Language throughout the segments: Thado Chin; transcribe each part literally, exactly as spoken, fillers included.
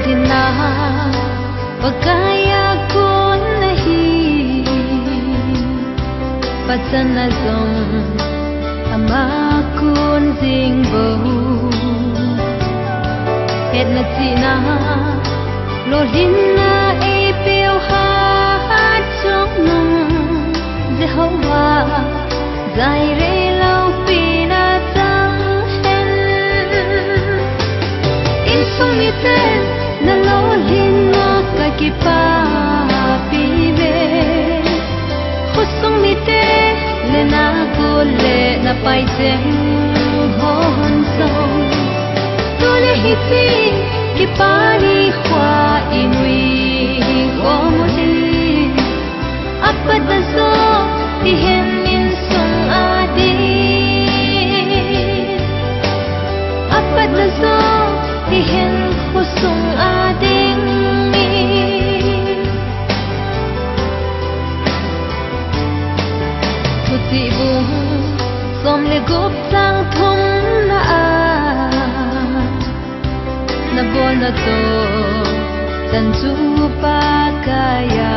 Tina, Pakaiya kon ahi, pachatna jong ama kon jing bou. Hetna chihna, lolhinna eipeu hat chungnung Jehovah, Jireh loupina chang hen. Insung mite nalolhinna kakipapi ve. Khosung mite le nagol le napai cheng hon jong, tule hiche kipa nikho inui khom u hi. Apatna jo hihen insung a ding, apatna jo hihen khosung a ding. Thuchih bung som le gup chang thumna a, nabolna toh chan chu Pakaiya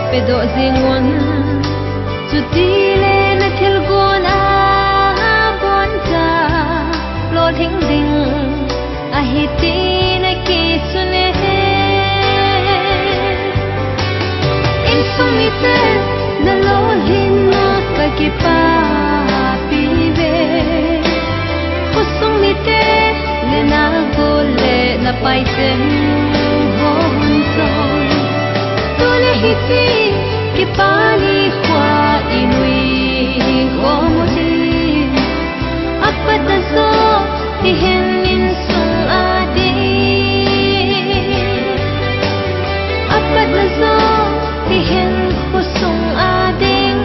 pedoh jing un, chutile nathilgon a boncha lolhing ding ahi ti nakisun e. Insung mite nalolhinna kakipapi ve. Khosung mite le nagol le napai cheng hon jong, tule hiche kipa nikho inui khom u hi. Apatna jo hihen insung a ding, apatna jo hihen khosung a ding.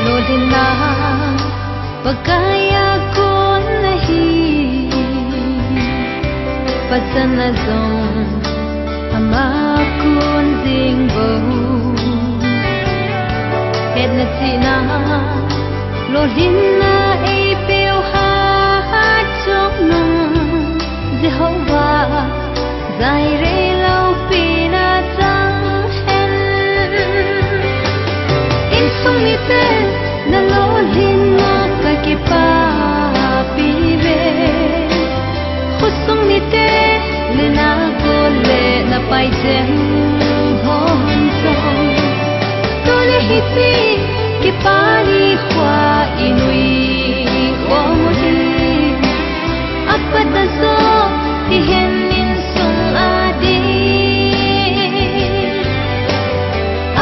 Lolhinna Pakaiya kon ahi, pachatna jong ama kon jing bou. Hetna chihna, lolhinna eipeu hat chungnung Jehovah, Jireh loupina chang hen. Insung mite nalolhinna kakipapi ve. Khosung mite le nagol le napai cheng hon jong, tule hiche kipa nikho inui khom u hi. Apatna jo hihen insung a ding,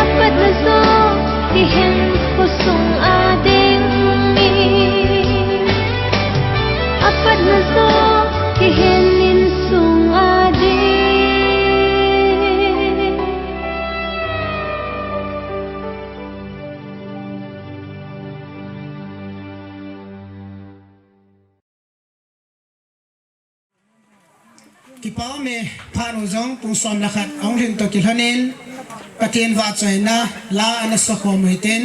apatna jo hihen khosung a ding. Apatna jo hihen insung a ding. Kipa um e, phat u jong pung som le khat ahung lhin toh kilhonin, Pathen vahchoina la ana sakhom u hitin,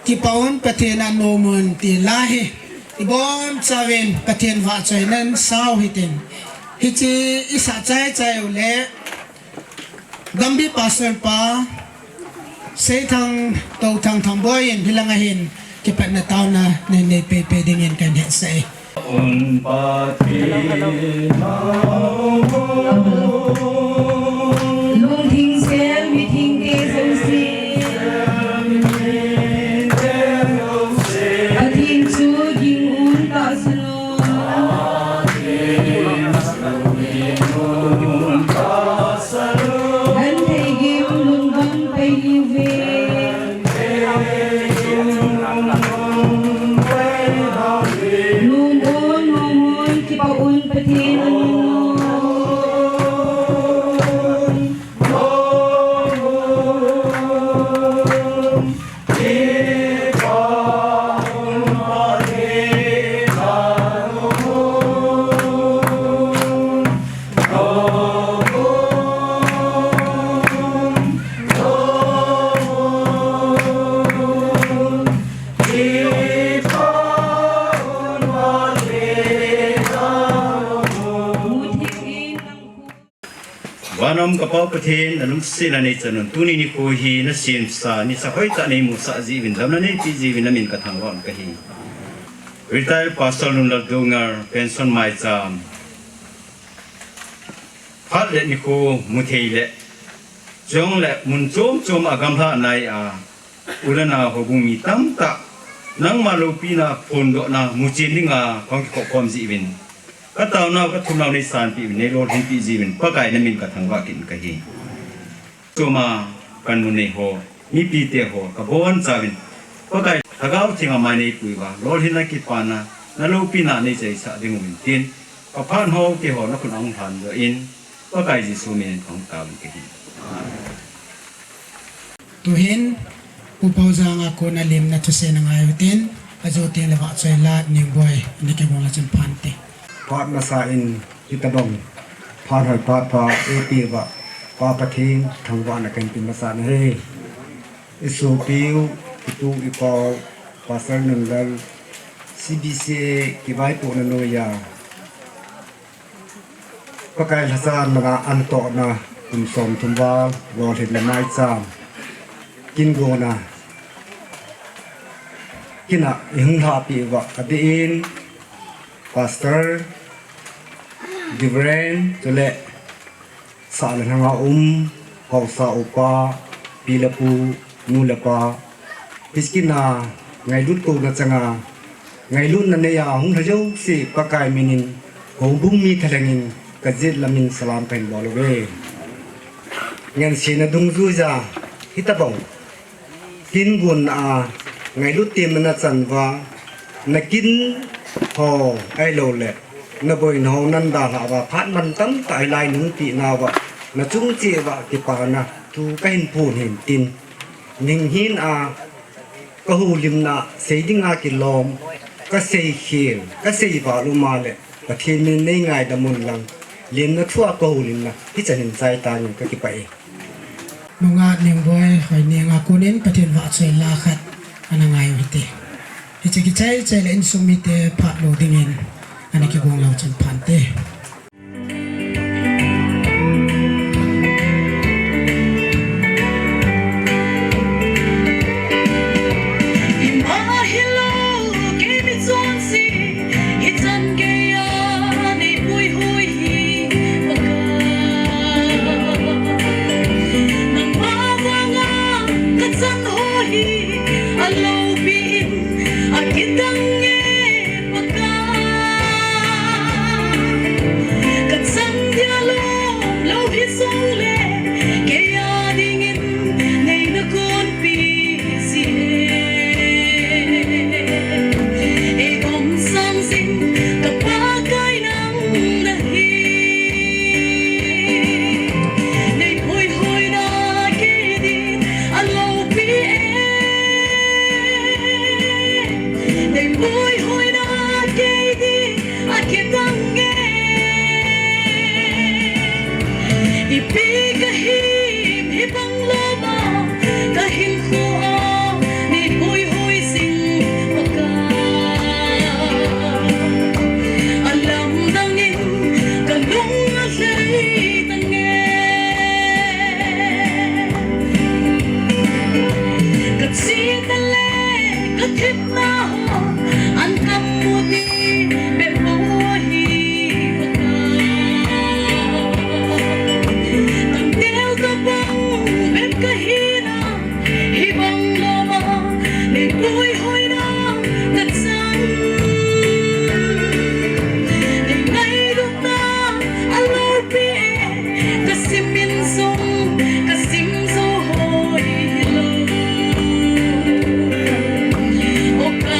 Kipa un Pathen a nom un ti la hi ibonchauvin Pathen vahchoina in sao hitin. Hiche isah chai chai u le Gambih Pastor pa Seithang Touthang Thangboi in hilanga hin kipatna taona nei nei pei pei dingin kahin hetsah e. Lungthim sel mithengte jouse, Pathen chu ging un tahsan un. Genthei gim lungdon pei hiuve. Ka Pa Pathen, nalungsetna neichan un, tuni nikho hi nasemsa, nisa hoitah neimusah jeh uvin, damna neipeh jeh uvin, namin kathangvah un kahi. Retired Pastor Lunlal Doungel, pension maicham. Phat le nikho muthei le, chule mun chom chom a gamlha nai a, u le nao houbung mi tamtah, nangma loupina phondohna muchen dinga kahung kikhopkhom jeh uvin, kataonau kathumnau neisanpeh uvin, neilolhinpeh jeh uvin, Pakai namin kathangvah kit in kahi. Choma panmun nei ho, mipite ho, kabonchauvin, Pakai Lhagao Theng a mai neipui uva, lolhinna kipana, naloupina neichaisah ding uvin tin, kaphat hou keiho nakhut a hung lhandoh in, Pakai Jesu min in kahung taovin kahi. Tuhin, Pu Paujang a kona lemna thusei nangai utin, ajouteng le vahchoi la Nengboi, ana kigong lechun phante. Phat masa in hitobang phat hoi phat pha eipeh uva, Pa Pathen thangvahna kahin pe masa nahi. Isopiu, ipu, ipau, Pastor Nunlal, C B C A kivaipohna noiya, Pakai lhacha mana antohna kum somthum val lolhinna maicham, kin gona kin a ihung lhahpeh uva, adeh in Pastor, Reverend, chule sah le lhanga um, haosa upa, pi le pu, nu le pa, hiche kin a ngailut kouna changa, ngailutna neiya hung lha jouse Pakai min in, houbung mi thalheng in, kajet lamin salam kahin bol uve. Ngansena dungjuiya, hitobang kin gonna a ngailut temna nachan uva, nakin ho ahiloule naboina ho nan dalhah uva, phat mantam tah hilai nahung peh nauva, nachung cheh uva kipana thu kahin phon hin tin, ninghin a kahoulimna sei dinga kilom, kaseikhel, kaseival um a le, Pathen min in neingaidam un lang, lemna thua kahoulimna hichan hin chai tangin kakipah e. Nungah Nengboi Hoineng a konin Pathen vahchoi la khat ana ngai u hite. Hiche kichai chai le insung mite phat lou dingin ana kigong lechun phante. Ima hilou, keima chonse, hichan geiya neipuihoi hi Pakai. Nangma vanga kachan ho hi aloupi in akitang e Pakai. Kachan dia lom lou hijongle, kei a dingin neina konpi jeh e. Eikom sang jing ka Pakai nang nahi. Neipuihoina kei din aloupi e. Neipuihoina kei din akitang e. Ipi kahim hibang loma kahinkho a neipuihoi jing Pakai. Alamdang in kalung alhai tange. Kachena le kathemna ho an kamu ding bep bou ahi Pakai. Tangtel tobang bep kahina, hibang loma neipuihoina kachan. Neingailutna aloupi e, kasim in jong kasim jou hoi hilou. O ka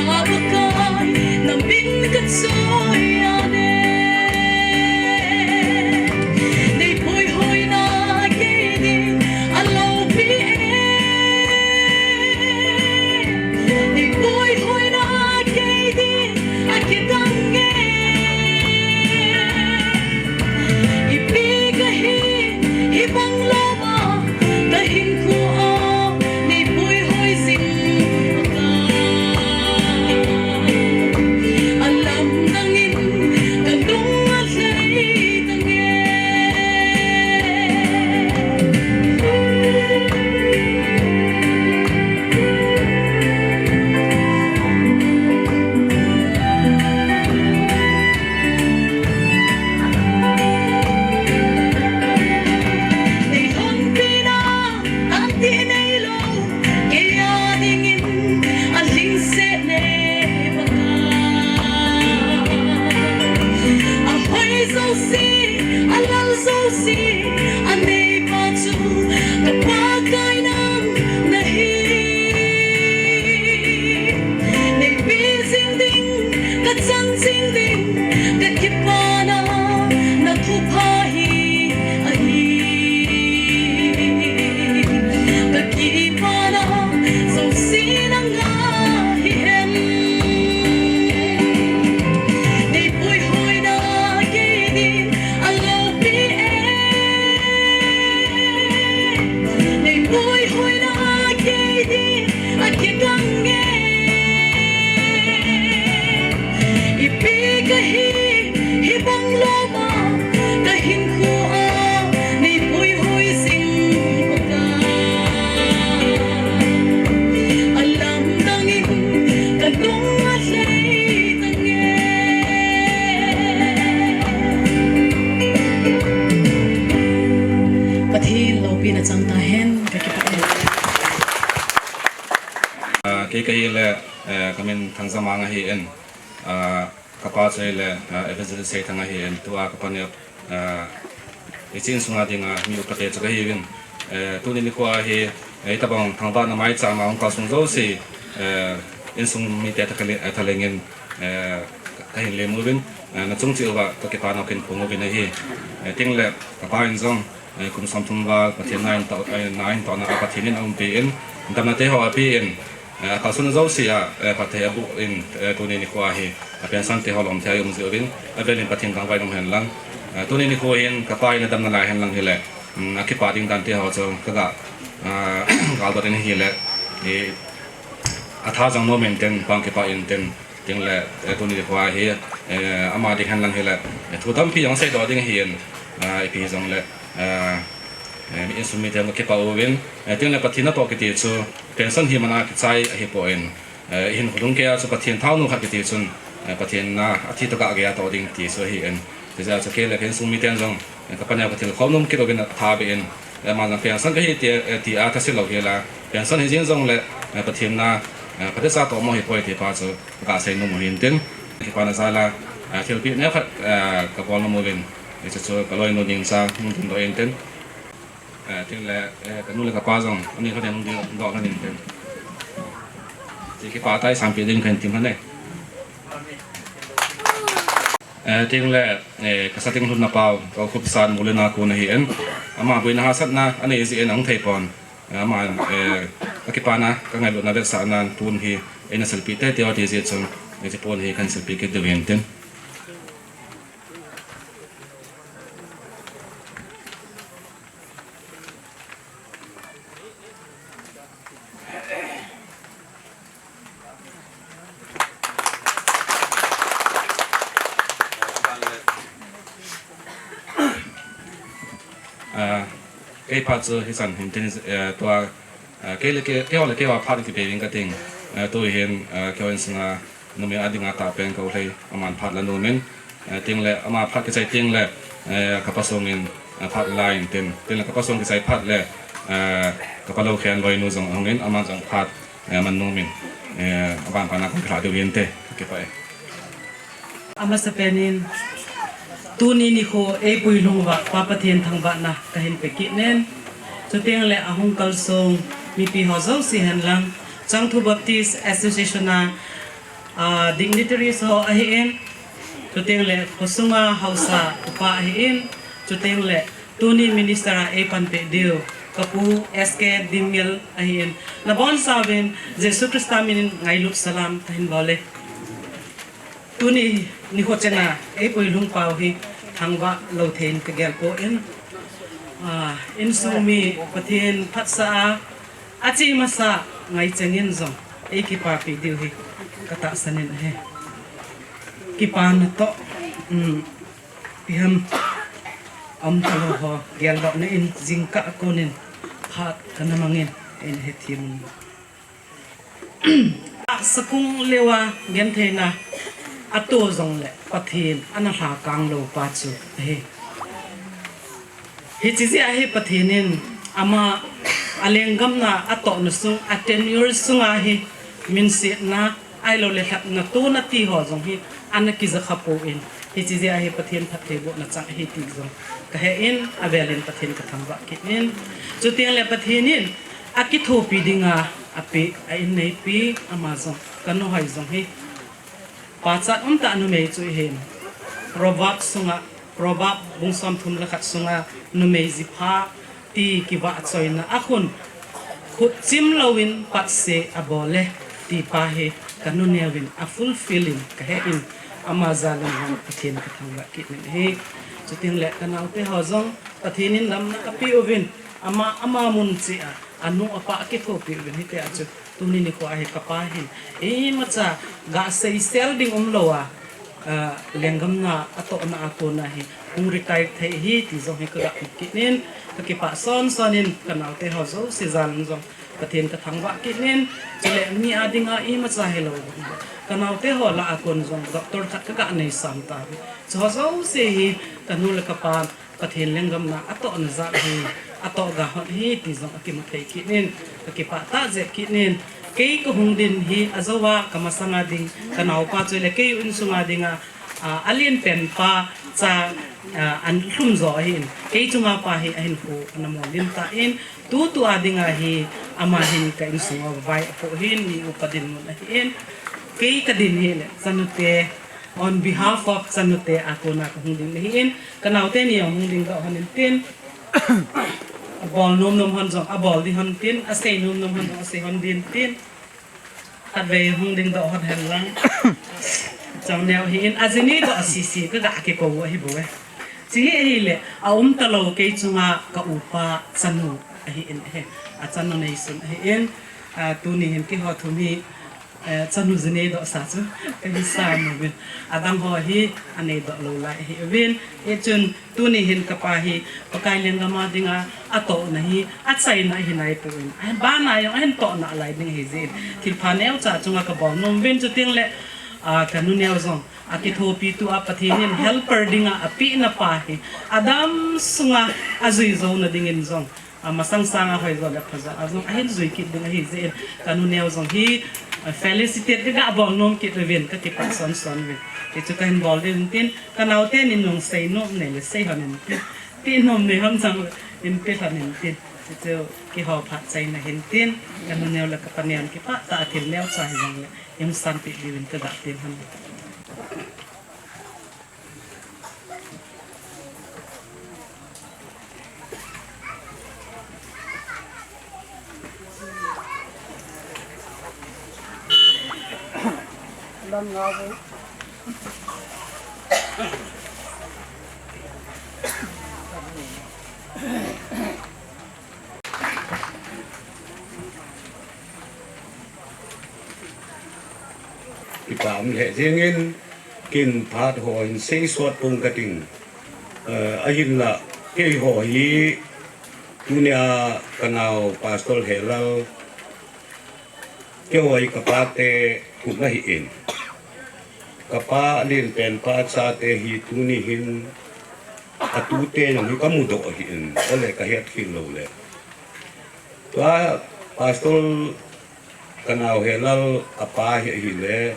Kidang nge, ipi kahi, hibang loma, kahinkho a, nei puihoi jing uva. Alamdang in, kanung alhai tange. Pathen loupina chang tahen, kakipah e. Ah, kei kahile, eh, kamin Thangjamang ahin, ah, kapa chu ahile, ah, Evangelist Seithang ahin, tua kapa ni, ah, hiche insung a dinga mi upate chu kahiuvin, eh, tuni nikho a hi, eh, hitabang thangvahna maicham a hung kalsong jouse, eh, insung mite thalheng, eh, thalheng in, eh, kahin lem uvin, eh, nachung cheh uva kakipana kahin phong uvin ahi. Eh, chuteng le kapa in jong, eh, kum somthum val Pathen na in toh, eh, na in tohna a Pathen in aumpi in, damna te ho ape in, eh, akalson jouse a, eh, phatthei aboh in, eh, tuni nikho a hi, apension te ho lom thei a um jeh uvin, avel in Pathen thangvah in um hen lang. Eh, tuni nikho hin kapa in adamna lai hen lang hile, um, akipa ding dan te ho chu kaga, ah, galdot in ahile, eh, atha jong nom in tin, pang kipah in tin, chuteng le, eh, tuni nikho a hi, eh, ama ding hen lang hile, eh, thu tampi jong seidoh ding ahin, ah, ipi jong le, ah, eh, mi insung mite jong kakipah uvin, eh, chuteng le Pathen natoh kiti chu, pension hi mana kichai ahipoi, eh, ihinkho lhung keiya chu Pathen thaonu khat kiti chun, eh, Pathen na athi tokah geiya toh ding ti chu ahin, Hijeh a chu kei le ka insung miten jong, eh, ka paneo ka thil khom nom kit uvin atha beh in, eh, ama jong pension kahi ti, eh, ti a thase lou hel a, pension hijing jongle, eh, Pathen na, eh, phatecha tomo hipoi ti pa chu ka sei nom u hin tin, kipana jal a, eh, thilpeh neo khat, eh, ka bol nom uvin, hichu chu ka loinu Ningcha hung dingdoh in tin. Eh, tin le, eh, ka nu le ka pa jong, ani khat in hung dingdoh lhon in tin. Ti kipa tah i sanpeh ding kahin tim lhon e. Eh, tin le, eh, ka sating lhunna pau, ka u Khupsan Molina kon ahin. Ama boina hahsatna, anei jeh in ahung thei pon. Eh, ama, eh, akipana, ka ngailutna vetsahnan, tun hi, eina silpeh teitei u ati jeh chun, hiche pon hi kahin silpeh kit diu hin tin. Ah, kei phat chu hichan hin tin, eh, tua, ah, kei le kei, keiho le keiho phat kipe ding kating, eh, tu hin, ah, keiho insunga numei a dinga tahpen ka u Lhei, aman phat la nom in, eh, tin le, ama phat kichai tin le, eh, ka pa sung in, eh, phat la in tin, tin le ka pa sung kichai phat le, eh, ka pa lou khen loinu jong ahung in, aman jong phat, eh, man nom in, eh, aban pana kon kila diu hin te, kipah e. Amasapen in, tuni nikho eipui lhung uva, Pa Pathen thangvahna kahin pe kit in, chuteng le ahung kalsong mipi ho jouse hen lang, Changthu Baptist Association a, ah, dignitaries ho ahin, chuteng le khosunga haosa upa ahin, chuteng le tuni minister a eipanpi diu, ka pu S K Dimngel ahin, naboncha uvin Jesu Christa min in ngailut salam kahin bol e. Tuni nikho chenga eipui lhung pau hi thangvah lou thei in ka gel poi, ah, insung mi Pathen phatsah a, ache masa ngai cheng in jong eikipapi diu hi ka tahsan in ahi. Kipana toh, um, ipi ham, um, talou ho geldohna in jingkah a kon in phat kana mang in, eina hethem un. Sakung leuva gentheina ato jongle Pathen ana lhakang lou pa chu ahi. Hiche jeh a hi Pathen in ama alenggamna atohna sung, a tenure sunga hi minsetna, ahilou le lhatna tona ti ho jong hi ana kija kha poi. Hiche jeh a hi Pathen phattheibohna chang ahi ti jong kahe in, avel in Pathen kathangvah kit in. Chuteng le Pathen in akithopi dinga apeh a inneipi ama jong, ka nuhoi jong hi pachat umtah numei chu ahin. Proverb sunga, Proverb bung somthum le khat sunga numei jipha ti kivahchoina a khun, khut chim louvin patse abol e ti pa hi ka nuneo vin a fulfill in kahe in, ama jal in jong Pathen kathangvah kit in ahi. Chuteng le ka naote ho jong Pathen in damna apeh uvin, ama, ama mun cheh a anu apa akithopi uvin, hitia chu Tuni nikho a hi kapa hin imacha ga seisel ding umlou a, ah, lenggam na atohna a kona hi hung retire thei hi ti jong hi kaga mu kit in, kakipah son son in, kanaote ho jouse jal in jong Pathen kathangvah kit in, chule mi a dinga imacha hilou, kanaote ho lah a kon jong doctor khat kaga nei sam tai. Chuho jouse hi kanu le kapa Pathen lenggam na atohna jal hi, atoh ga hon hi ti jong akimu thei kit in, kakipah tah jeh kit in, kei kahung din hi ajou a kamasang a ding, kanaopa chule kei insung a dinga, ah, alen pen pa cha, ah, alhum jo ahin, kei chunga pa hi ahinkho ana molin tan, tutu a dinga hi ama hin ka insung a vai apoh hin, mi upa dinmun ahin, kei kadin hile, chanute, on behalf of chanute a kona kahung ding ahin, kanaote ni jong hung ding doh hon in tin, abol nom nom hon jong abol ding hon tin, asei nom nom hon jong asei hon ding tin, khatvei hung ding doh hon hen lang. Chang neo hin, ajini doh asisi kaga kikou u ahi bou e. Chuhi ahile, aum talou kei chunga ka upa chanu ahin ahi. Achanu neisun ahin, ah, tuni hin keiho thum hi, eh, chanu jinei doh sa chu kahi sa uvin. Adang ho hi anei doh lou lai ahiuvin. Hichun tuni hin kapa hi Pakai lenggam a dinga atohna hi achaina ahi naipon, abana jong ahin toh nalai ding ahi jeh in, thilpha neocha chunga kabol nom uvin, chuteng le, ah, kanu neo jong akithopi tua Pathen in helper dinga apehna pa hi adam sunga ajui jouna dingin jong, amasang sanga hoi jo le pha jo a jong ahin jui kit ding ahi jeh in, kanu neo jong hi, ah, felicitate kaga bol nom kit uvin, kakipah son son uvin. Hichu kahin bol ding tin, kanaote ni nung sei nom nei le sei hon in tin, ti nom nei hon jong in ti hon in tin. Hichu keiho phat chaina hin tin, kanu neo le kapa neo kipah tah a thil neocha hi jong le, in sanpeh diuvin kaga tin hon. Kipah um lheh jengin, kin phat ho hin seisot pong kating. Eh, ahinla, keiho hi, tunia kanao Pastor Helal, keiho hi kapa te thum ahin. Kapa lenpen pa chate hi tuni hin, atute jong hi kamudoh ahin, ole kahet khel lou le. Tua Pastor kanao Helal apa hi ahile,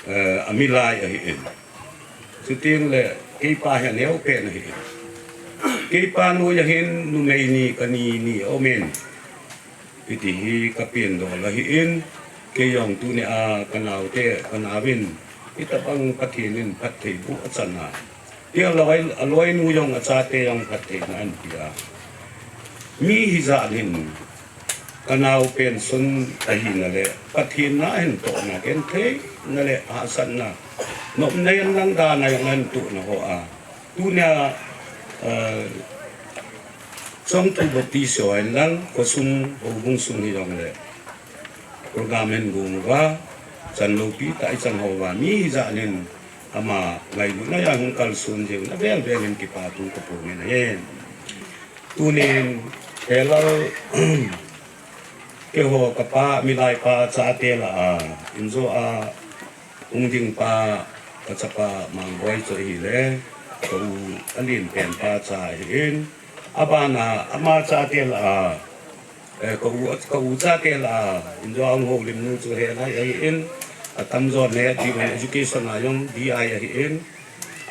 eh, amilai ahin. Chuteng le, keipa hi aneo pen ahin. Keipa noiya hin numei ni kani ni aumin. Hiti hi kapen dol ahin, kei jong tunia kanaote, kanaovin, hitobang Pathen in phattheiboh achan a. Tia loi, aloinu jong achate jong phattheina anapeh a. Mi hijat in, kanao pension ahina le, Pathen na ahin tohna, gentheina le hahsatna, nopna jen lang dan a jong ahin tohna ho a. Tunia, eh, Chongthu Baptist ho in lang, khosung, houbung sung hijongle, program hin gong uva, chan loupi tah ichan houva, mi hijat in ama ngailutna a hung kalson jeh un avel vel in kipa thu kaphong in ahi. Tunin, Helal, keiho kapa, milai pa chate lah a, injo a, hung ding pa, kachapa Mangboi chu ahile, ka u alen pen pa cha ahin, abana, ama chate lah a, eh, ka u, ka u chate lah a, injo a hung houlim nu chu Helai ahin, atamjo le, D one education a jong D I ahin,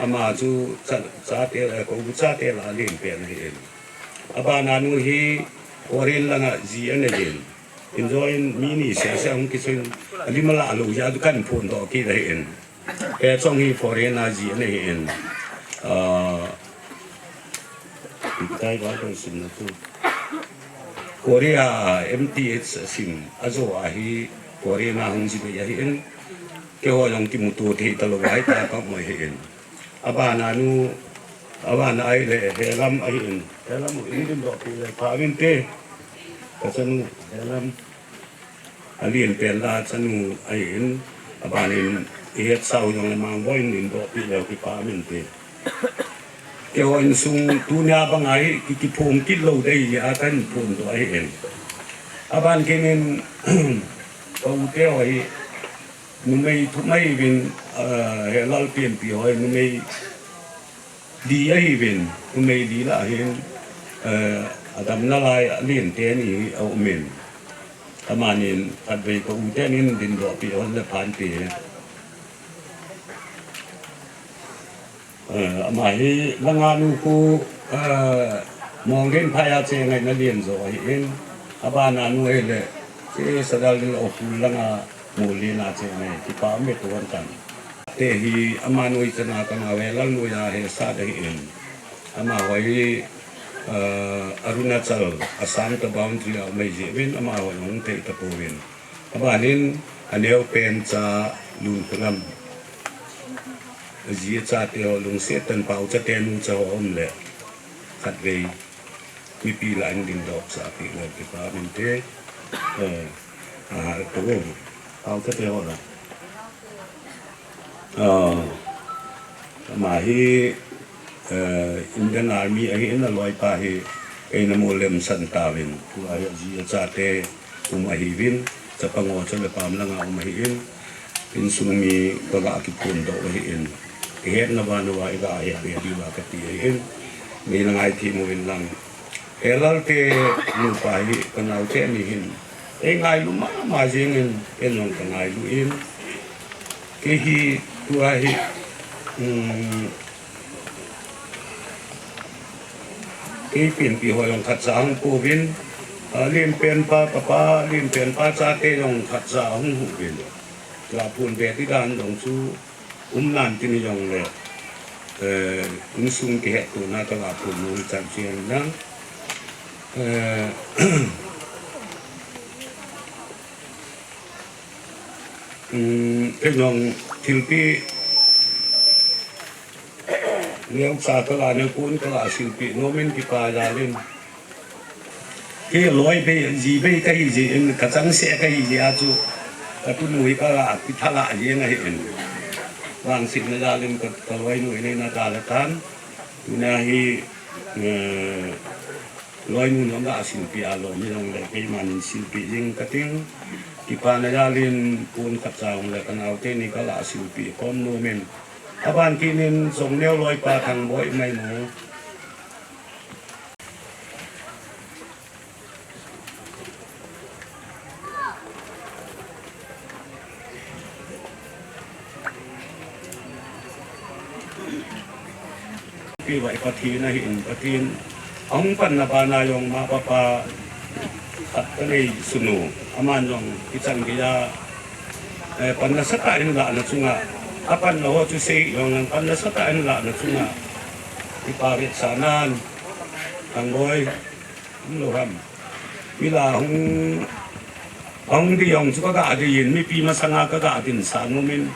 ama chu cha, chate, eh, ka u chate lah a alen pen ahin. Abana nu hi foreign langa ji anei in. Injo in mi ni sese hung kisun, alim alah lou jeh a chu kahin phondoh kit ahin. Hechong hi foreign a ji anei in. Ah, ipi tai ba kahin simna chu. Korea M T H asim, ajo a hi foreign a hung ji bei ahin. Keiho jong kimuto thei talou ahi ta kamu ahin. Abana nu, abana ahile Helam ahin. Helam u in ding doh pi le pha vinte. Kachanu, Helam. Alen pen la chanu ahin, abanin ihet sau jong le Mangboi in dingdoh peh leu kipa um inte. Keiho insung tunia banga hi ki, kiphong kit lou dei jeh a kahin phongdoh ahin. Aban kit in, ka u teho hi, numei thum ahiuvin, ah, he Lalpianpi ho hi numei li ahiuvin, numei li lah hin, eh, adam nalai a len teni hi aumin. Amanin khatvei ka u tenin dingdoh peh hon le phante. Eh, ama hi langa nu khu, eh, Monglen phai a che ngaina len jo ahin, abana nu hile, che Sadar Lil Ophul langa Monglen a che ngai, kipa um e tuan tan. Te hi ama noi chana kana ve lal noi a he sa de hin. Amaho hi, eh, Arunachal, Assam to boundary a um ahi jeh uvin, amaho hung thei tapouvin. Abanin, aneo pen cha Lunkholam. Aji achate ho lungset tah in Paocha te nu cha ho um le. Khatvei. Mipi lah in dingdoh sa peh leu kipa um inte. Eh, ah, to. Paocha te ho la. Ah, ama hi, eh, Indian Army ahin, aloipa hi, eina molhem san tauvin. Tua hi aji achate um ahiuvin, chapang ho chu le pam langa um ahin, insung mi kaga kiphongdoh ahin. Ihetna uva, na uva, iga het be diuva kati ahin. Neina ngaithei uvin lang. He Lalte nupa hi kanao teni hin. Eingailu mama jengin, ken jong kangailu in. Kei hi tua hi, um, kei Pianpi ho jong khatcha hung pouvin, ah, Lenpenpa, papa, Lenpenpa chate jong khatcha hung huvin. Laphun be ti dan jong chu um nan tin jong le, eh, insung kihettona ka laphun nu chan chen na. Eh, um, kei jong thilpeh neocha kala, neokon kala silpeh nomin kipa jalin. Kei loi bei, ji bei kahi jeh in, kachangseh kahi jeh a chu, katunu hi kala, kithala jeng ahin. Vangsetna jalin ka, kaloinu in eina dalha tan. Tuna hi, eh, loinu nomlah silpeh a lom hijongle, keiman silpeh jing kating. Kipana jalin pon khatcha hung le kanao teni kala silpeh khom nomin. Aban kit in Songneo loipa Thangboi Mainu. Pi vai Pathen ahin, Pathen ahung panna bana jong ma papa khat kanei sunu, aman jong kichan geiya, eh, pan nasatah in lah na chunga, apanna ho chu sei jong lang pan nasatah in lah na chunga, kipa vetsahnan, Thangboi. Umlou ham. Mila hung, hung ding jong chu kaga ding in, mipi masanga kaga dinsah nomin,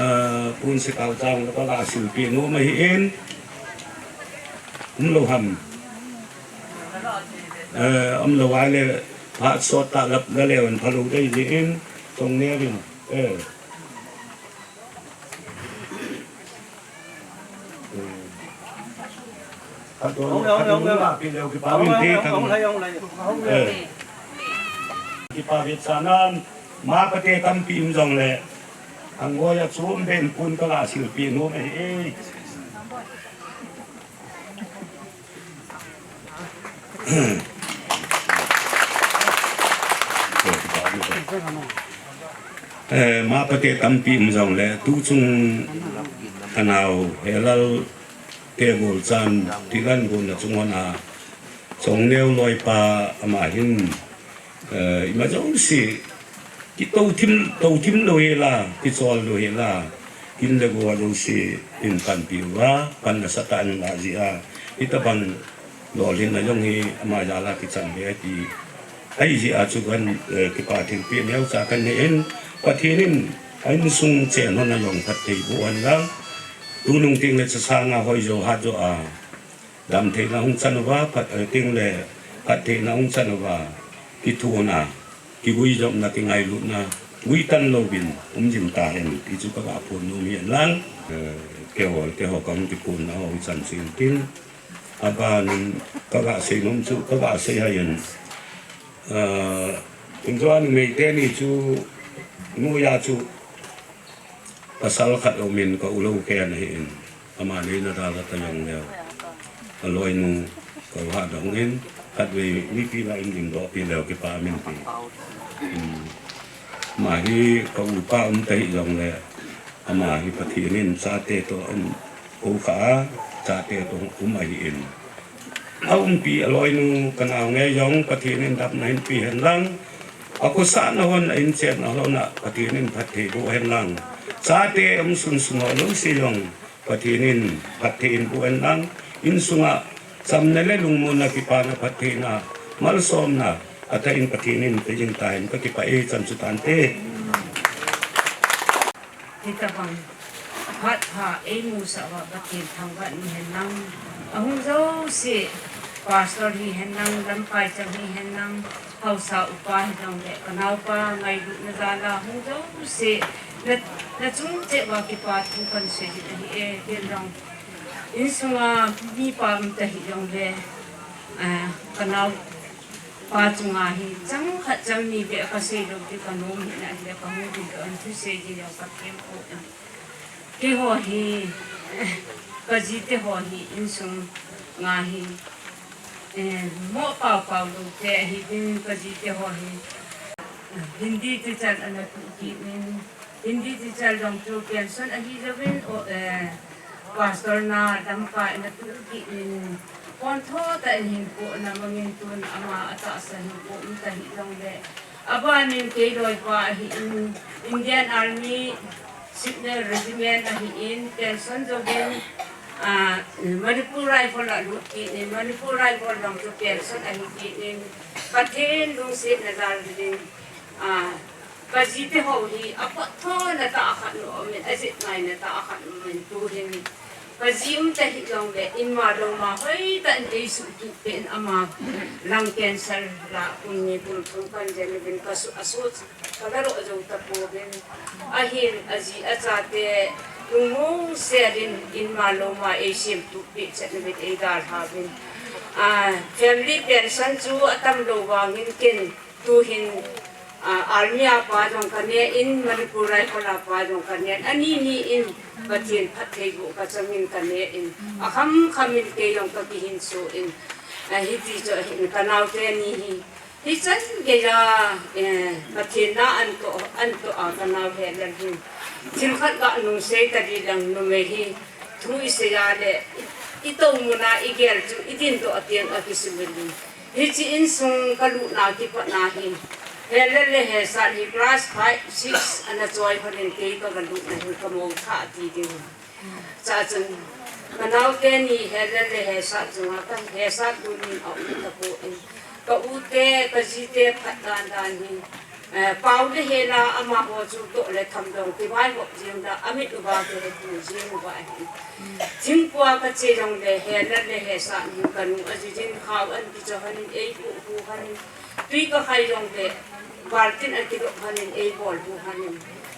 eh, pon se kau chang kaga silpeh nom ahin. Umlou ham. Eh, umlou ahile phat sot tah la, la leu in phalou dei jeh in, Songneo in. Eh. Kipa vetsahnan, ma pate tampi um jongle, Thangboi a chom ben pon kala silpeh nom ahi. Eh, ma pate tampi um jongle, tuchung kanao, he Lalte golchan, tilan gonna chung hon a, Songneo loipa ama hin, eh, ima jouse, kitothim, tothim lou hela, kichol lou hela, kin le go jouse, in panpi uva, pan nasatah in lah jeh a, hitabang lolhinna jong hi ama jal a kichan ahi ti. Ahijeh a chu kan, eh, kipa thilpeh neocha kanei in, Pathen in a insung chen hon a jong phatthei boh hen lang. Tunung tengle chasanga hoijo hatjo a, damtheina hung chan uva, phat, eh, tengle phattheina hung chan uva, kithuna Kiguijopna, kingailutna, guitan louvin um jing tahen ti chu ka ga phon nom hi hen lang. Eh, keiho, keiho ka hung kiphonna ho hi chan chu intin. Abanin ka ga sei nom chu, ka ga sei hih in. Eh, Injua numei teni chu, noiya chu, pasal khat aumin ka u Louken ahin, ama neina dalha ta jongleu, aloinu ka u Hatdong in, khatvei mipi lah in dingdoh pi leu kipa min pi. Hmm. Ama hi ka upa um ta hih jongle, ama hi Pathen in chate toh um, u kha a, chate toh um ahin. A umpi aloinu ka naonge jong Pathen in damna hin pe hen lang. A khosahna hon, a inchenna hon a Pathen in phatthei boh hen lang. Chate um sunsun ho jouse jong Pathen in phatthei in boh hen lang. Insunga chamna le lungmonna, kipana, phattheina, malsomna, atah in Pathen in pe jing tahen, ka kipah e, chan chu tante. Hitabang phat pha eimusah uva Pathen thangvah in um hen lang. Ahung jouse, pastor hi hen lang, lamkai chang hi hen lang, haosa upa hi jongle, ka naopa ngailutna jal a hung jouse, na, na chung cheh uva kipa thu kan sei jin ahi e, tin jong. Insunga mipa um ta hih jongle, ah, ka nao pa chunga hi, chang khat chang ni beh ka sei lou ding ka nom hina ahile ka hung ding lou, an thusei ding jong ka thempon. Keiho hi, ka jite ho hi, insunga hi, eh, mo pao pao lou te ahi ding ka jite ho hi. Hindi teacher ana tu kit in, Hindi teacher jong chu pension ahi jouvin, o, eh, pastor na lamkai ana tu kit in, pon tho tah in hinkho ana mangin, tun ama atahsa hinkho um ta hih jongle, abanin kei loipa ahin, Indian Army Signal Regiment ahin, pension jouvin, ah, Manipur Rifle a lut kit in, Manipur Rifle jong chu pension ahi kit in, Pathen lungsetna jal in, ah, ka jite ho hi apot thona tah khat aumin, ajet ngaina tah khat aumin, tuhin ka ji um ta hih jongle, inma louma hoitah in eisuh kit peh in, ama lung cancer lah kum ni kum thum kan jen uvin, ka su, asu ka la roh jou tapouvin. Ahin aji achate lungmong sel in, inma louma eisem tup peh chet uvin, eidalha uvin. Ah, family pension chu atam lou vangin ken tuhin, ah, Army a pa jong ka ne in, Manipur Rifle a pa jong ka ne in, ani ni in Pathen phattheiboh ka changin ka ne in, akham kham in kei jong ka kihinso in, ah, hiti chu ahin, ka naote ni hi, hichan geiya, eh, Pathen na an toh, an toh a ka nao Helal hin, thil khat ga nung sei ta ding lang, numei hi thu isei a le, i, i tou mun a igel chu i dindoh a teng a kisumil in. Hiche insung ka lutna kipatna hi, Helal le Hesat hi class five, six ana choi lhonin kei ka ga lutna hi ka mou thah ti ding. Chuchun ka naote ni Helal le Hesat chunga ka, Hesat tunin aum tapon, ka u te, ka ji te phat dan dan hi, eh, pao le hel a amaho chu toh le tham dong kivaihop jeng a, amit uva kihetu jeng uva ahi. Thingpua ka che jongle Helal le Hesat hin ka nu ajijin, khao an kicho lhonin, eipuipu lhonin, tui ka khai jongle baltin a kidop lhonin, eibolhu lhonin.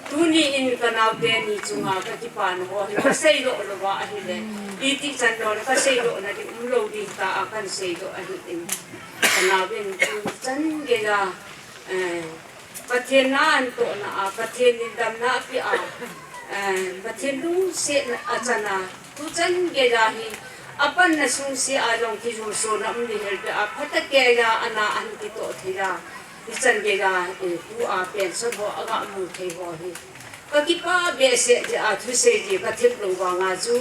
Tuni in ka naote ni chunga ka kipana ho hi ka seidoh louva ahile, iti chan lou le ka seidoh na ding umlou ding tah a kan seidoh ahin. Ka naoten chu chan geiya, eh, Pathen na an tohna a, Pathen in damna apeh a, eh, Pathen lungsetna achan a, tuchan geiya hi, apanna sungse a jong kijulsona um ding hel peh a, phatah keiya ana ahin kitoh thei a, hichan geiya, eh, tua pension ho aga mu thei ho hi ka kipah behseh jeh a, thusei ding ka thep lou vanga chu,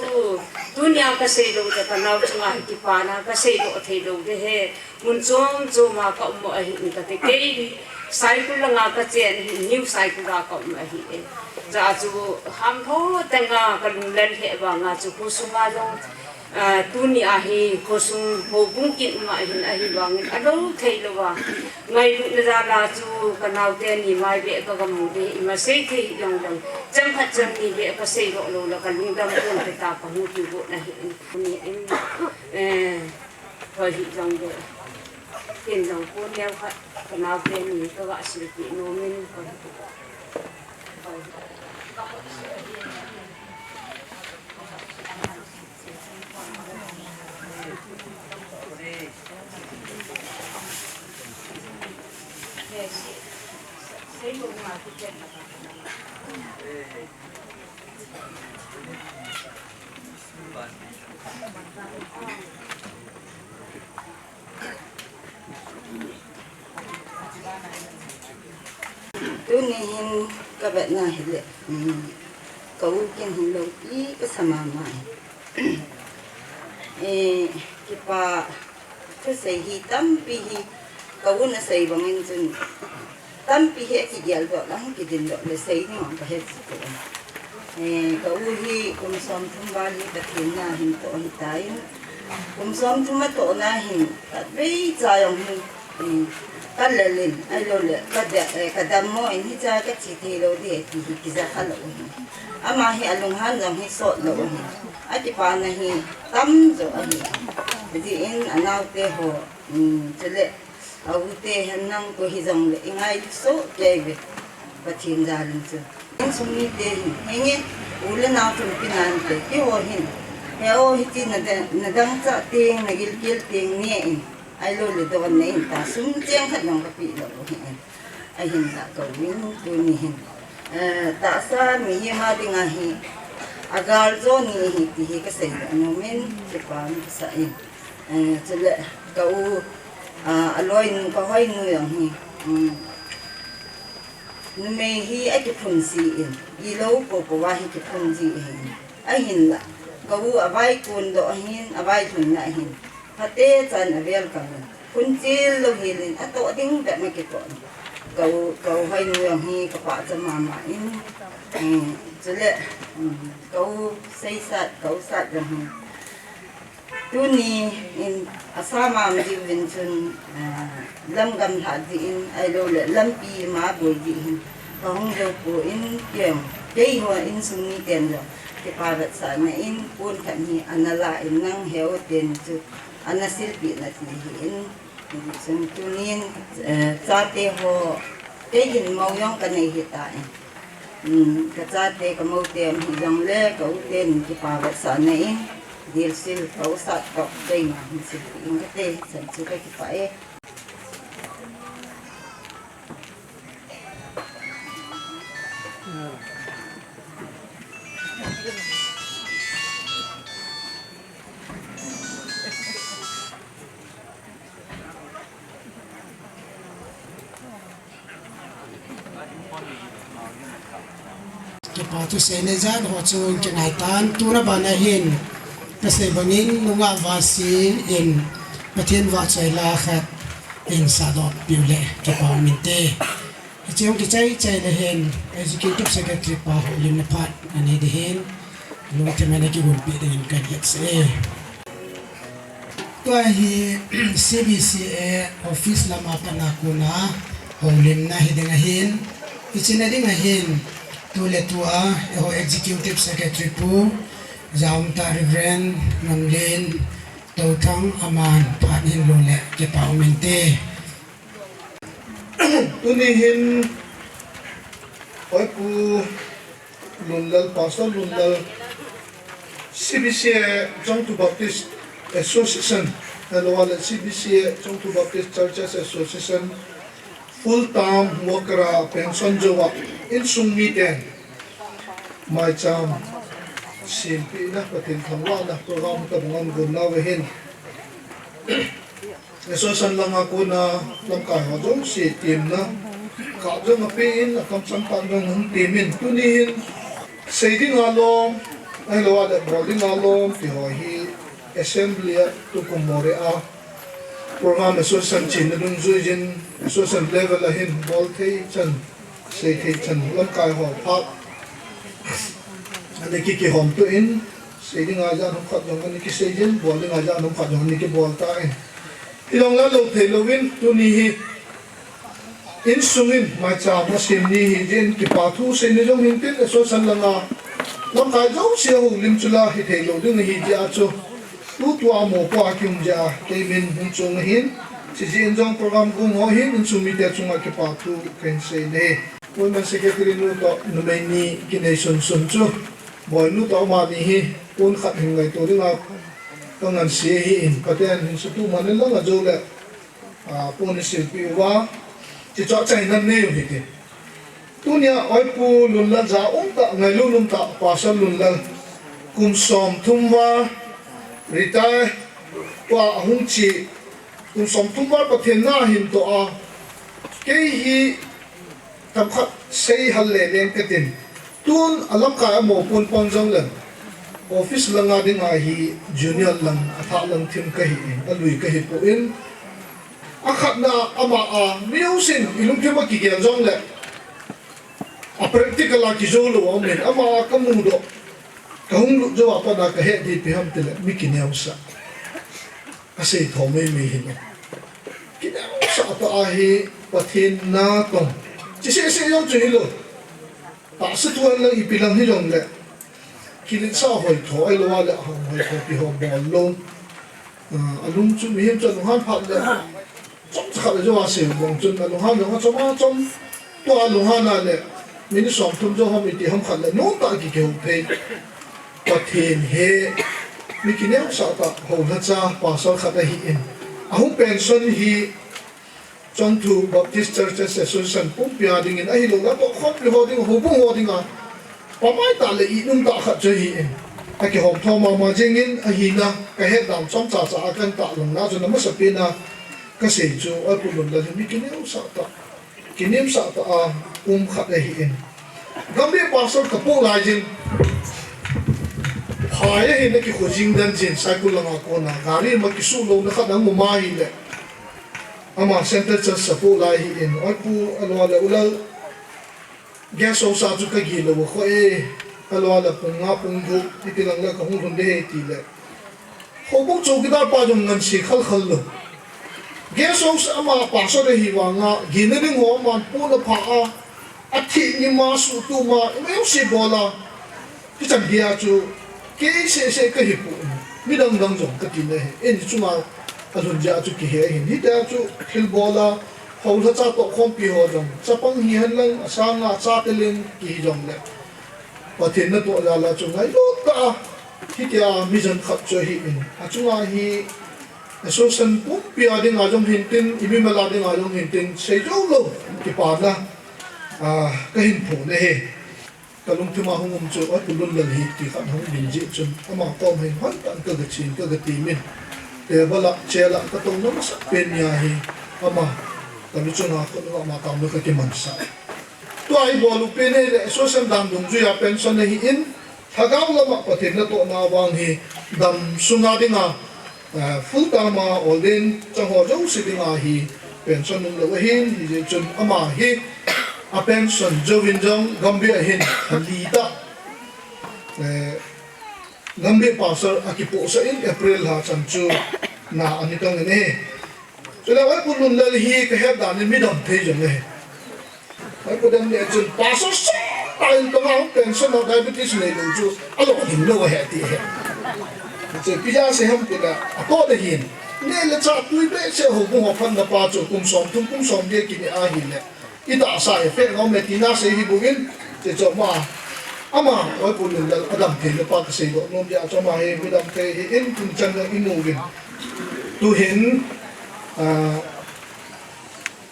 tunia ka seilou le ka nao chunga hi kipana ka seidoh theilou ding ahi. Mun chom choma ka um u ahin kati. Kei Saikul langa ka chen ahin, New Saikul a ka um ahi e. Chua chu hamlho tenga ka lunglel he vanga chu khosunga jong, ah, tunia hi khosung houbung kin um ahin, ahivangin alou theilouva ngailutna jal a chu ka naote ni mai beh ka gamu ding, ima sei thei jongleng, chang khat chang ni beh ka seidoh lou le ka lungdam pon, peta ka hung kigotna ahin. Ni in, eh, Hoi hijongle, Ken jong ko neo khat, ka naote ni ka ga silpeh nom in ka, ka, Tuni hin ka vetna hile, um, ka u ken hin loupi ka sa mama e. Eh, kipa thusei hi tampi hi ka un asei bangin chun tampi hi akigel doh lang, kidin doh le sei ding jong ka het jipoi. Eh, ka u hi kum somthum val hi Pathen na hin toh ahitan, kum somthum atohna hin khatvei cha jong hi, eh, ka lel in, ahilou le ka de-, eh, ka dammo in hiche ka che thei lou ding ahi ti hi kija kha lou ahi. Ama hi alunghan jong hi sot lou ahi. Akipana hi tamjo ahi. Hijeh in anaote ho, um, chule a u te hen nang ko hijongle i ngailu soh kei uve. Pathen jal in chu. Insung mite hin, henge, u le nao chunpi nante, keiho hin, he o, hiche na da-, na dangchah teng, na gilkel teng ne in, ahilou le don ne in ta, sum cheng khat jong ka pe lou ahi in. Ahinla ka u in tuni hin, eh, tahsa mihem a dinga hi, agal jo ni ahi ti hi ka seidoh nom in, kipa ka sa in. Eh, chule ka u, ah, aloinu, ka hoinu jong hi, um, numei hi akiphun ji in, ilou popo a hi kiphun ji ahin. Ahinla, ka u avai kon doh ahin, avai lhunna ahin. Phatechan avel kam in. Phun chil lou hel in, atoh ding bep ma kitoh in. Ka u, ka u hoinu jong hi ka pachat mama in. Um, chule, um, ka u seisat, ka u sat jong hi. Tuni in asa mama diuvin chun, ah, lam gamlha ding in, ahilou le lampi ma boi ding hin, ka hung jou poi in, kei, keiho insung miten jong kipa vetsahna in, pon khat hi ana la in, nang he o ten chu ana silpeh na ti hi in, Chun tunin, eh, chate ho, kei hin mou jong ka nei hita in. Um, ka chate ka mou te um hijongle, ka u ten kipa vetsahna in, dilsil ka u sat toh, kei ma hin silpeh in kate, chan chu ka kipah e. Kipa thusei nei jat ho chu kingai tan, tuna bana hin ka sei bangin nungah vasi in Pathen vahchoi la khat in sadoh piu le kipa um inte. Hiche hung kichai chai le hin Executive Secretary pa houlimna phat anei ding hin lungthim a ana kigonpeh dingin kahin hetsah e. Tua hi C B C A office lama patna kona houlimna hiding ahin, hiche na ding ahin, tuletua eiho Executive Secretary Pu Jaumtah Reverend Ngamlen Touthang aman phat hin lo le kipa um inte. Tuni hin, Hoipu Lunlal, Pastor Lunlal, C B C A Chongthu Baptist Association, hello, le C B C A Chongthu Baptist Churches Association, full time worker a pension jouva, insung miten, maicham sempehna, Pathen thangvahna program tabang agon nauva hin. Association langa kona lamkai ho jouse temna, kap jong apen, akamchang kap jong hung temin. Tuni hin, sei dinga lom, ahilou le bol dinga lom, ti ho hi assembly a tukum Moreh a program association chenna dungjuiyin, association level a hin bol thei chan, sei thei chan, lamkai ho phat ana kikihom toh in, sei dinga jat hom khat jong ana kiseiyin, bol dinga jat hom khat jong ana kibol tan. Hilou le lou thei louvin, tuni hi insung in maicham asem ni hijeh in kipa thu seina jong hintin, association langa lamkai jouse houlim chu la hithei lou ding ahi jeh a chu, tutua mopo a kium jeh a kei min hung chung ahin, Chijeh in jong program gong ho hin insung mite chunga kipa thu kahin sei e. Women Secretary nu toh numei ni kinei sunsun chu, Boinu toh amani hi pon khat hin ngaito dinga kangansei ahin, Pathen in suhtup man in lang ajou le, ah, pon isilpeh uva, chichoh chai nan neiu hite. Tunia Oipu Lunlal ja umtah, ngailut umtah, Pastor Lunlal, kum somthum val retire tua ahung che, kum somthum val Pathen na ahin toh a, kei hi themkhat seihal leleng katin. Tun alamkai a mopohpon jong le, office langa dinga hi junior lang, athah lang thim kahin, alui kahipon, akhatna ama a, mi jousen ilungthim a kigel jong le, a practical a kijou lou aum in, ama kamudoh, kahung lut jou a pat a kahet ding ipi ham tile, mi kineosah. Kasei thou maimai hin. Kineosah tah ahi, Pathen na tong. Chi seh seh jong chu hilou. Tahsa thu ahin lang ipi lang hijong le, kiletsah hoi thou, ahilou le ahung hoi thou ti ho bol lou. Ah, alung chu mihem chu alunghan phat le, chomcha khat le jou a sei bang chun alunghan jong achom achom. Tua alunghan a le, minute somthum jou ham iti ham khat le, nomtah a kikihou thei. Pathen he, mi kineosah tah, houlhacha, pastor khat ahin. Ahung pension hi, Chongthu Baptist Churches Association pumpi a dingin ahilou le, atohkhompi ho ding, houbung ho dinga, pamai tah le ihnum tah khat chu ahin. Akihom thou mama jengin ahina, kahet dan chomcha cha a kahin tahlang na chu, amasapen a kasei chu, Oipu Lunlal hi mi kineosah tah, kinemsah tah a um khat ahin. Gambih pastor kapoh laijin, phai ahin, akikho jing dan jin, Saikul langa kona, gari ma kisuh louna khat ahung um ahile, ama Central Church a poh lai ahin, Oipu, ahilou le U Lal, guest house a chu kagilou a kho e, ahilou le pung nga pung gup, iti lang le kahung lhun ding ahi tile, houbung chowkidar pa jong ngansei khalkhal lou. Guest house ama pastor ahi vanga, gina ding ho aman pon apha a, athih ni ma, suhtup ma, ima jouse bol a, hichan geiya chu, kei seh seh kahipon, midang dang jong kati nahi, eini chunga alhun jeh a chu kihe ahin, hitia chu thilbol a, houlhacha tohkhompi ho jong, chapang hihen lang, asanga chate leng kihi jong le, Pathen natoh jal a chu ngailut tah a, hitia mi jan khat chu ahin, achunga hi association pumpi a dinga jong hintin, imimal a dinga jong hintin, seijou lou kipana, ah, kahin phong ahi. Kalungthim a hung um chu, Oipu Lunlal hi ti khat hung um jeh chun, ama koma hin hoi tah in kaga chen, kaga temin. Table a, chair a, katouna masapen nia hi, ama, kalu chunga khut uva ama taona kakimansah. Tua hi bol u pen ahile, association dan dungjuia pension ahin, lhagao lama Pathen natohna vang hi, damsunga dinga, eh, full time a ordain chang ho jouse dinga hi pension umlou ahin, hijeh chun ama hi a pension jouvin jong Gambih a hin lha li tah, eh, Gambih pastor akipohsah in April lha chan chu na ana tong in ahi. Chule Oipu Lunlal hi kahet dan in midam thei jong ahi. Oipu dam le chun pastor sotah in tong a hung pension a diabetes neilou chu alou ding lou ahi ti ahi. Chu ipi jeh a sei ham tile, atoh le hin, neh le chah tui behseh houbung ho phatna pa chu kum somthum kum somget kineh ahile, itahsa effect aume tina sei hi bouvin, chuche chu ama, ama Oipu Lunlal adam theina pa kaseidoh nom jeh a chu ama hi midam thei ahin, tuni chan jong imu uvin. Tuhin, ah,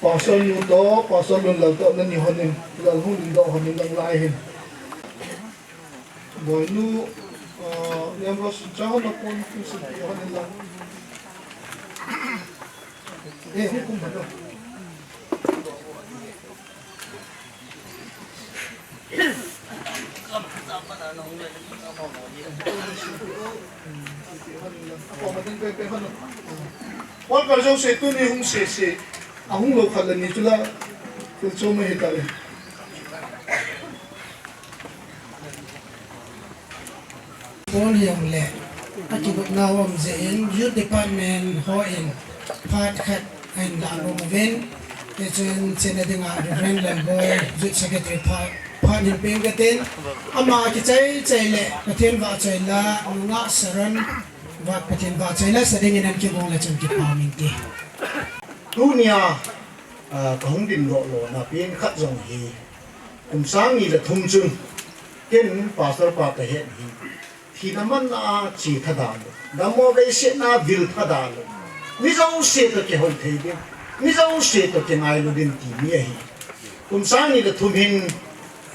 Pastor nu toh, Pastor Lunlal toh, nani hon in, Lal hung dingdoh hon in lang lai hin. Boinu, ah, Niam Ros, cha hon a kon, kin sin pi hon in lang. Eh, hung kum hon. Worker jouse tuni hung sese, ahung lou khat le ni chu la, thil chom ahi tale. Pon hijongle, akigotna um jeh in, Youth Department hon phat khat ahin lah nom uvin, hichun chena dinga Reverend Lalboi, Youth Secretary phat, phat hin peng katin, ama kichai chai le, Pathen vahchoi la, nungah Saron, vah Pathen vahchoi la, sa dingin ahin kigong le chun kipa min ti. Tunia, ah, kahung ding doh lona pen khat jong hi, kum sang ni le thum chun, ken pastor pa kahet hi, thina manna a che tha da lou, dammo veisetna vil tha da lou, mi jouse toh kihou thei ding, mi jouse toh kingailu ding ti mi ahi. Kum sang ni le thum hin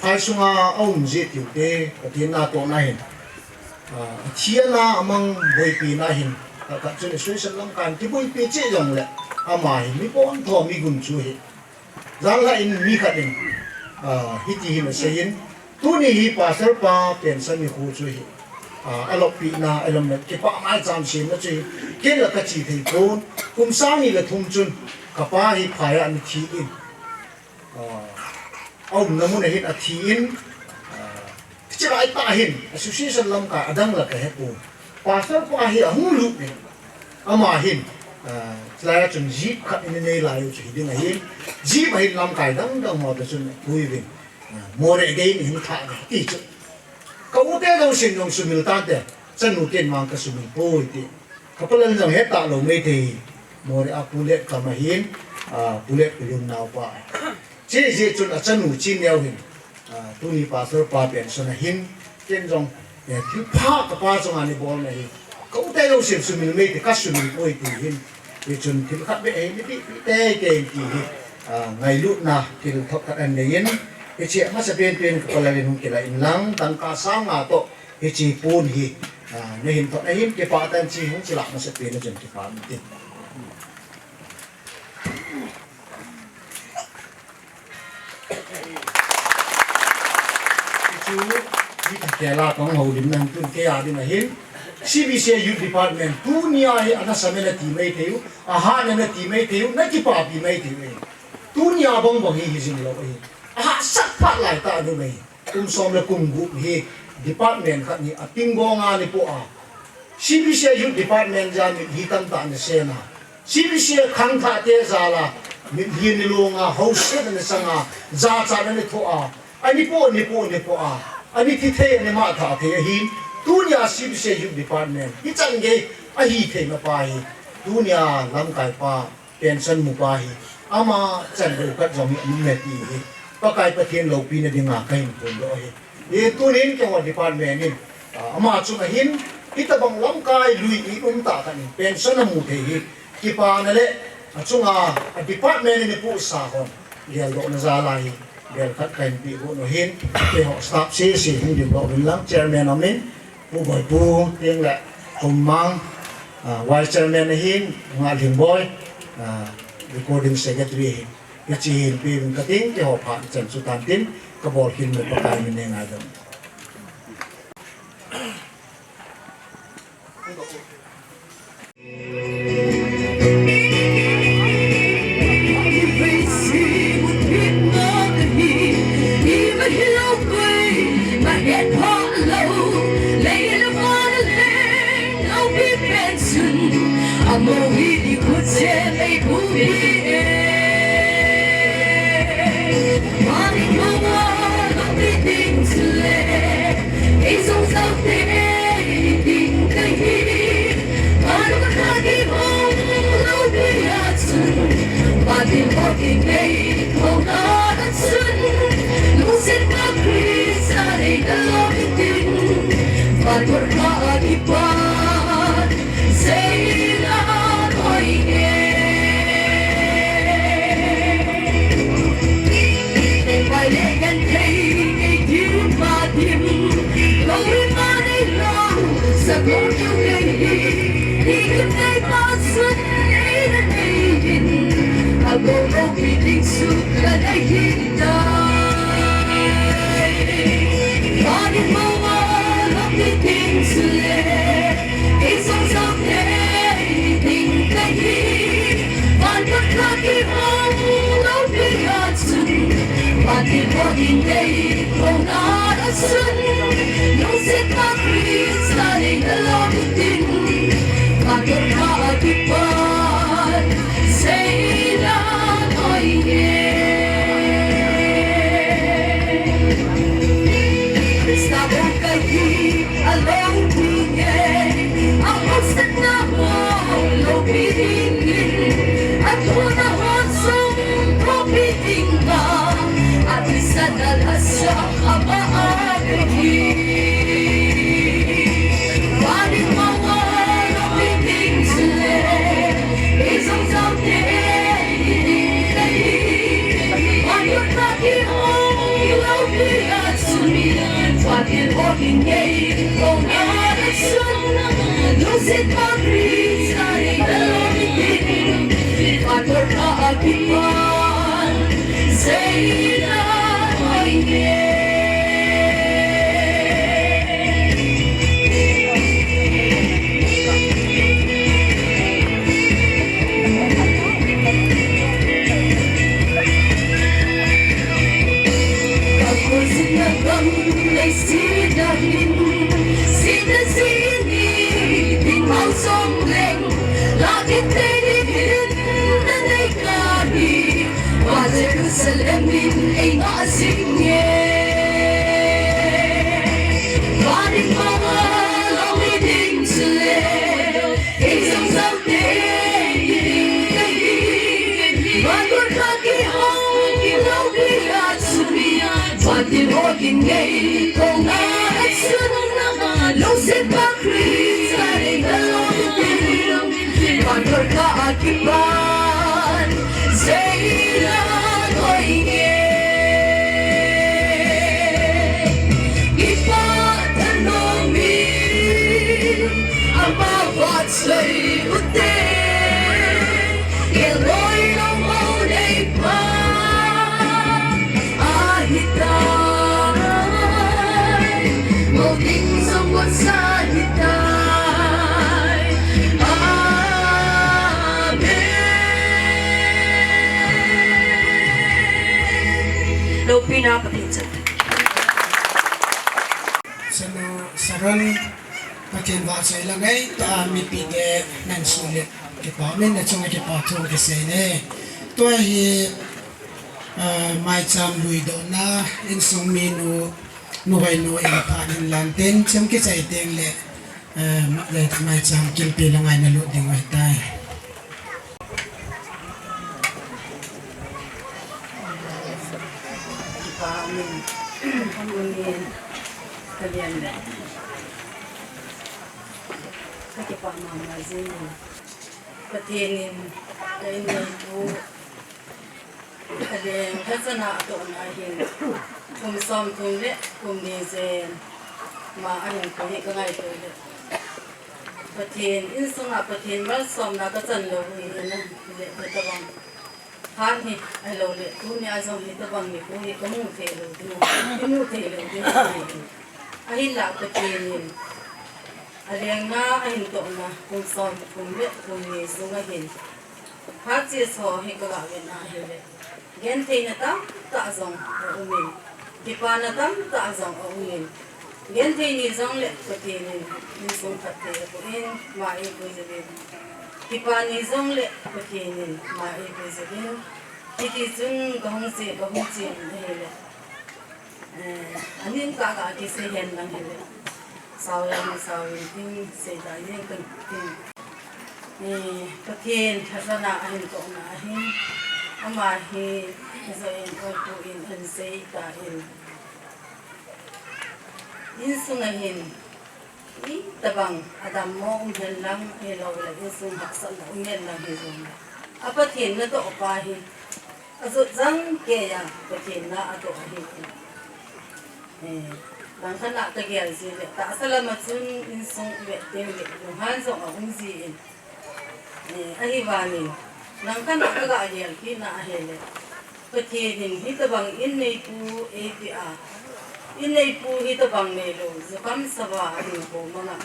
phai sunga aum jeh tiu te, Pathen natohna hin, ah, athi ana amang boipi na hin, khat khat chun association lamkai in kiboipi cheh jongle, ama hi mi pontho mi gunchu ahi. Janlhah in mi khat in, ah, hiti hin asei in, tuni hi pastor pa pension nikho chu hi, ah, aloppina, alom le kipah maicham semna chu hi, ken la kache thei pon, kum sang ni le thum chun, kapa hi phai a ana thi in, ah, aumna mun a hin athi in, ah, chulai tah hin, association lamkai adang la kahe pon. Pastor pa hi ahung lut in, ama hin, ah, chulai a chun jeep khat in anei lai u chu hi ding ahin, jeep a hin lamkai dang dang ho toh chun apui uvin, ah, Moreh gei in hin thah uve ti chu. Ka u te jousen jong sumil tante, chanu ten vang kasumil poi ti. Ka Palal jong hetah lou maithei, Moreh a Pulet kam ahin, ah, Pulet Kulun naopa. Chujeh chun achanu Chinneo hin, ah, tuni pastor pa pension ahin, ken jong, eh, thilpha kapa chunga nei bolna hi, ka u te jousen sumil maithei, kasumil poi ti hin, hichun thil khat beh hi, nei peh peh teitei in ti hi, ah, ngailutna thil thot khat anei in, hiche amasapen pen ka Palal in hung kilah in lang, dangka sang nga toh, hiche pon hi, ah, neihin thot na hin kipah tah in, hiche hung kilah masapen a chun kipah in tin. Hichu, mi thakela kahung houlimna hin tun kei a ding ahin, C B C A Youth Department, tunia hi ana samen nati maithei u, ahatna nati maithei u, nakipapi maithei u ahi. Tunia bang bang hi hijing lou ahi. Ahahsat phat lai tah ahi. Kum som le kum gup hi department khat hi apingbong a neipoh a, C B C A Youth Department jal a mitlhi tamtah ana sem a, C B C A khangthah te jal a mitlhi ana long a, housetna ana chang a, jachatna ana thoh a, ana poh, ana poh, ana poh a, ana thi thei, ana mangthah thei ahin, tunia C B C A Youth Department hichan gei ahithei na pa hi, tunia lamkai pa pension mu pa hi, ama chan lou khat jong hi aum e ti hi, Pakai Pathen loupina dinga kahin phondoh ahi. Hi tunin keiho department in, ah, ama chunga hin, hitobang lamkai lui i um tah khat in pension amu thei hi, kipana le achunga a department in eipuisah hon geldohna jal a hi, bel khat kahin peh got u hin, keiho staff sese hung dingdoh uvin lang, chairman amin, Pu Boipu, tin le Hommang, ah, Vice Chairman ahin, Ngalhingboi, ah, Recording Secretary ahin. Hiche hin peh uvin kating, keiho phat chan chu tan tin, kabol kit le Pakai min in ngaidam. Jerusalem in ei ngah jing e. Van in manga lou i ding chule, ei jong jong te i ding ka hi. Van gor kha kihong kilou pi a chumi a, van tin ho kin ngei kong a chun, lungset pa Christa dei ka lou i ding. Van gor kha a kipan, sei la koi nge. Kipa thanom in, ama vahchoi u te. Geldoh lou mou nei pa ahitai. Mou ding jong gonsa hitai. Amen. Loupina Pathen chan. Sanu Saron, Pathen vahchoi la ngai ta, mipi te nan suh le kipa min na chunga kipa thu kisei ne. Tua hi, ah, maicham lui dohna, insung minu, nuhoinu in phat in lan tin, chim kichai teng le, ah, ma-, le maicham kilpi la ngai na lut ding ahitai. Kipa min, amun in, kalian le. Ka kipa mama jing in. Pathen in, ka in neipu, ka leng, ka chana atohna hin. Kum som thum le, kum ni jen. Ma ahin kum hi ka ngaito le. Pathen, insunga Pathen malsomna ka chan lou hi, hi na, hi le, hi tabang. Phat hi, ahilou le, tuni a jong hi tabang ni, kum hi ka mu thei lou ding, ka mu thei lou ding, ahinla Pathen in, alengna, ahin tohna, kum som, kum le, kum ni sunga hin. Phat chesa ho hi ka ga vet na hi le. Gentheina tamtah jong a um in, kipana tamtah jong a um in, genthei ni jong le Pathen in insung phatthei apoh in, ma eipui jeh in, kipa ni jong le Pathen in ma eipui jeh in, hiti chun ka hung che, ka hung che in ahi le. Eh, anin ka ga kisei hen lang hi le. Sao jong sao in tin, sei ta jeng kan tin. Eh, Pathen thasana ahin tohna ahin. Ama hi, ijo in, oipu in, ahin sei ta in. Insung ahin. Itabang, adammo um hen lang, ahilou le, insung haksatna um hen lang hi jong le. A Pathen natoh pa hi. Ajot jang keiya Pathen na atoh ahi. Eh, langkhat a ka gel ji le, tahsa lama chun insung vet teng le, lunghan jong a um ji in. Eh, ahivangin, langkhat a ka ga gel kit na ahi le, Pathen in hitabang in neipu eipeh a, in neipu hitabang neilou, jukam sava ahin ko manga,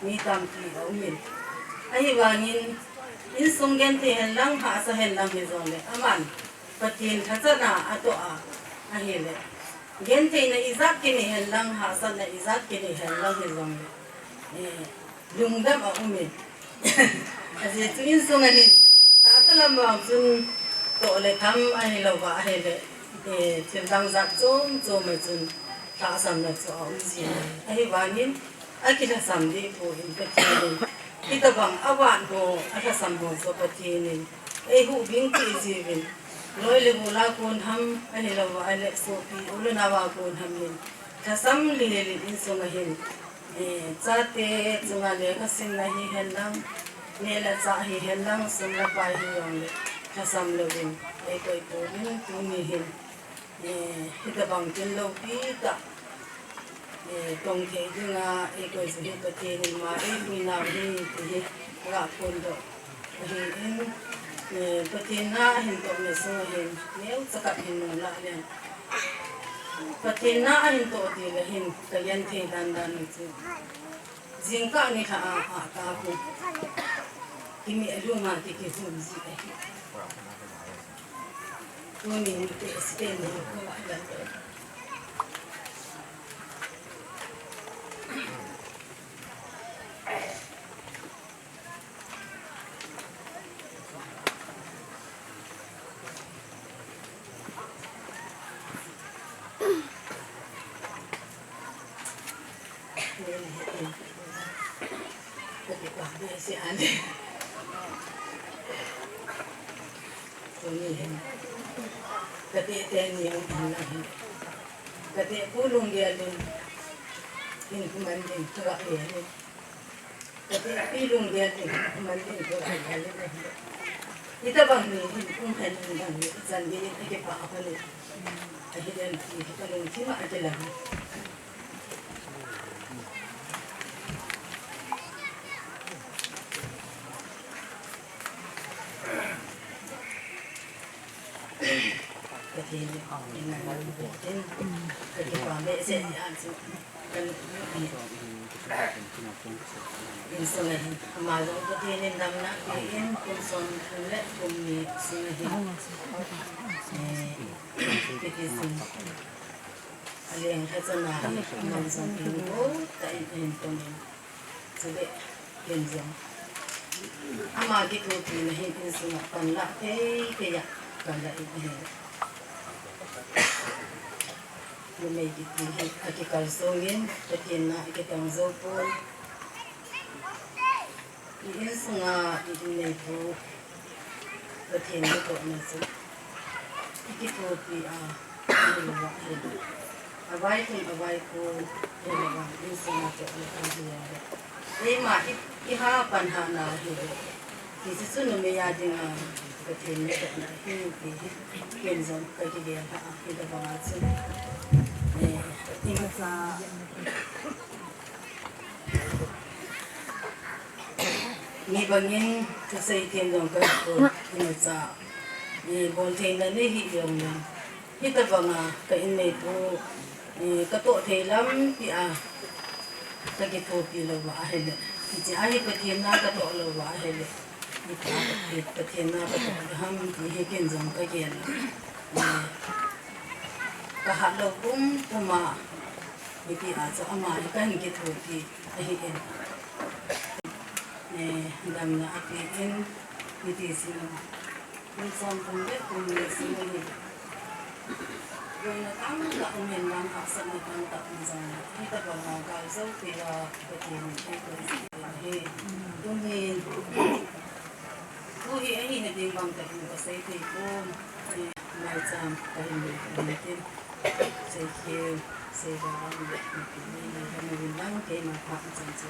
mi tampi a um in. Ahivangin, insung genthei hen lang, hahsa hen lang hi jong le, aman, Pathen thasana atoh a, ahi le. Gentheina ijat kinei hen lang, hahsatna ijat kinei hen lang hi jong le. Eh, lungdam a um in. Ajeh chu insung ahin, tahsa lama chun toh le tham ahilou va ahi le. Eh, thil dang jat chom chom a chun tahsanna chu a um ji. Ahivangin, akilhasam deh poi in Pathen in. Hitabang avat ho, alhasam ho chu Pathen in. Eihuhbing peh jiuvin. Loi le gol a kon ham, ahilouva ahile sopi u le nao a kon ham hin, lhasam lheh lheh in insunga hin, eh, chate chunga lekha simna hihen lang, neh le chah hihen lang, sum le pai hijongle lhasam louvin eikoi pouvin, tuni hin, eh, hitabang thil loupi tah, eh, tong thei dinga eikoi chu hi Pathen in ama eipui nau ahi ti hi kaga phondoh ahin, eh, Pathen na ahin tohna sunga hin neocha khat hin nung lah leng, Pathen na ahin toh tile hin kagenthei dan dan u chu, jingkah nilhah a, a ka khu kimi alunga kikihun ji ahi. Tuni hin te siten hin ko ahi. Tuni hin kateh teni hung in lang hin, kateh pu lunggel in hin kuman ding kaga he hin. Kati pi lunggel in, man in ko ai ai le. Hitabang ni hin um hen um dang ni, ichan ni in ikipah a ni. Ahi den ti, kalungthim a kilang. Pathen in nang lam boh in, kakipah behseh jeh a chu, kan insung a hin, ama jong Pathen in damna pe in, kum som thum le kum ni sung a hin, eh, Pathen in aleng lha chan a hin, aman jong in go, ta in, in tum in. Chule, ken jong ama kithopina hin insunga panlah thei thei a panlah in ahi. Numei kiti hi akikalsong in, Pathen na akitong jou pon. I insunga i inneipu Pathen natohna chu ikithopi a, ahilouva ahile, avaikun avaikun ahilouva, insunga toh le ahilouva, eima i, iha pan hahna ahile, hiche chu numei a dinga Pathen natohna ahi ti hi ken jong kakigel lhah a, hitabang a chu, eh, imacha Mi bangin thusei them jong kahi pon, imacha, eh, boltheina nei hih jongleng, hitabanga ka inneipu, eh, katoh thei lampi a kakithopi louva ahile, hiche a hi Pathen na katoh louva ahile, hitia Pathen na katoh ham ti hi ken jong kagel a, eh, kahat lou pumpum a, hitia chu ama hi kahin kithopi ahin, eh, damna apen, hiti chun, kum som thum le kum ni sung hi, boina tamtah um hen lang, hahsatna tamtah um jongle, hitabanga gal jou thei a Pathen in eikoi jin ahi. Tuhin, tu hi ahina ding bang tah in kasei thei pon, eh, maicham kahin nei tin. Seikhel, seiva vang le, mipi ni ni, kamu vin lang, keima phat chan chu.